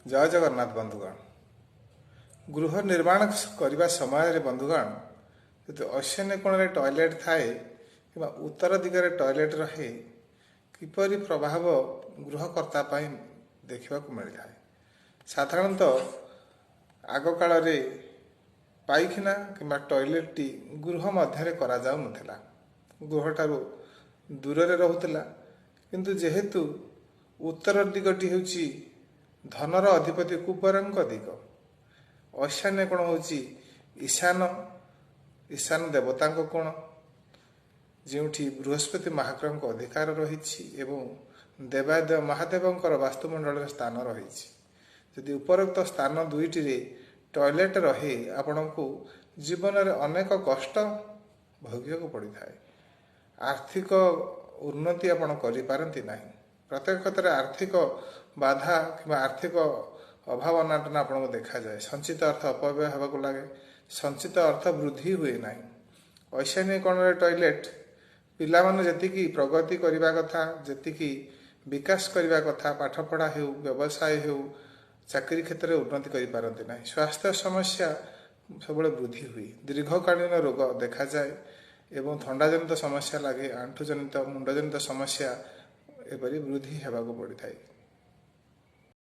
ଜୟ ଜଗନ୍ନାଥ ବନ୍ଧୁଗଣ। ଗୃହ ନିର୍ମାଣ କରିବା ସମୟରେ ବନ୍ଧୁଗଣ, ଯଦି ଐଶାନ୍ୟ କୋଣରେ ଟଏଲେଟ୍ ଥାଏ କିମ୍ବା ଉତ୍ତର ଦିଗରେ ଟଏଲେଟ୍ ରହେ, କିପରି ପ୍ରଭାବ ଗୃହକର୍ତ୍ତା ପାଇଁ ଦେଖିବାକୁ ମିଳିଥାଏ? ସାଧାରଣତଃ ଆଗକାଳରେ ପାଇଖାନା କିମ୍ବା ଟଏଲେଟ୍ଟି ଗୃହ ମଧ୍ୟରେ କରାଯାଉନଥିଲା, ଗୃହଠାରୁ ଦୂରରେ ରହୁଥିଲା। କିନ୍ତୁ ଯେହେତୁ ଉତ୍ତର ଦିଗଟି ହେଉଛି ଧନର ଅଧିପତି କୁବେରଙ୍କ ଦିଗ, ଐଶାନ୍ୟ କୋଣ ହେଉଛି ଈଶାନ ଦେବତାଙ୍କ କୋଣ, ଯେଉଁଠି ବୃହସ୍ପତି ମହାଗ୍ରହଙ୍କ ଅଧିକାର ରହିଛି ଏବଂ ଦେବାଦେବ ମହାଦେବଙ୍କର ବାସ୍ତୁମଣ୍ଡଳରେ ସ୍ଥାନ ରହିଛି। ଯଦି ଉପରୋକ୍ତ ସ୍ଥାନ ଦୁଇଟିରେ ଟଏଲେଟ୍ ରହେ, ଆପଣଙ୍କୁ ଜୀବନରେ ଅନେକ କଷ୍ଟ ଭୋଗିବାକୁ ପଡ଼ିଥାଏ। ଆର୍ଥିକ ଉନ୍ନତି ଆପଣ କରିପାରନ୍ତି ନାହିଁ। ପ୍ରତ୍ୟେକ କ୍ଷେତ୍ରରେ ଆର୍ଥିକ ବାଧା କିମ୍ବା ଆର୍ଥିକ ଅଭାବ ଅନାଟନ ଆପଣଙ୍କୁ ଦେଖାଯାଏ। ସଞ୍ଚିତ ଅର୍ଥ ଅପବ୍ୟୟ ହେବାକୁ ଲାଗେ, ସଞ୍ଚିତ ଅର୍ଥ ବୃଦ୍ଧି ହୁଏ ନାହିଁ। ଐଶାନ୍ୟ କୋଣରେ ଟଏଲେଟ୍, ପିଲାମାନେ ଯେତିକି ପ୍ରଗତି କରିବା କଥା, ଯେତିକି ବିକାଶ କରିବା କଥା, ପାଠପଢ଼ା ହେଉ, ବ୍ୟବସାୟ ହେଉ, ଚାକିରି କ୍ଷେତ୍ରରେ ଉନ୍ନତି କରିପାରନ୍ତି ନାହିଁ। ସ୍ୱାସ୍ଥ୍ୟ ସମସ୍ୟା ସବୁବେଳେ ବୃଦ୍ଧି ହୁଏ, ଦୀର୍ଘକାଳୀନ ରୋଗ ଦେଖାଯାଏ ଏବଂ ଥଣ୍ଡାଜନିତ ସମସ୍ୟା ଲାଗେ, ଆଣ୍ଠୁଜନିତ, ମୁଣ୍ଡଜନିତ ସମସ୍ୟା ଏପରି ବୃଦ୍ଧି ହେବାକୁ ପଡ଼ିଥାଏ।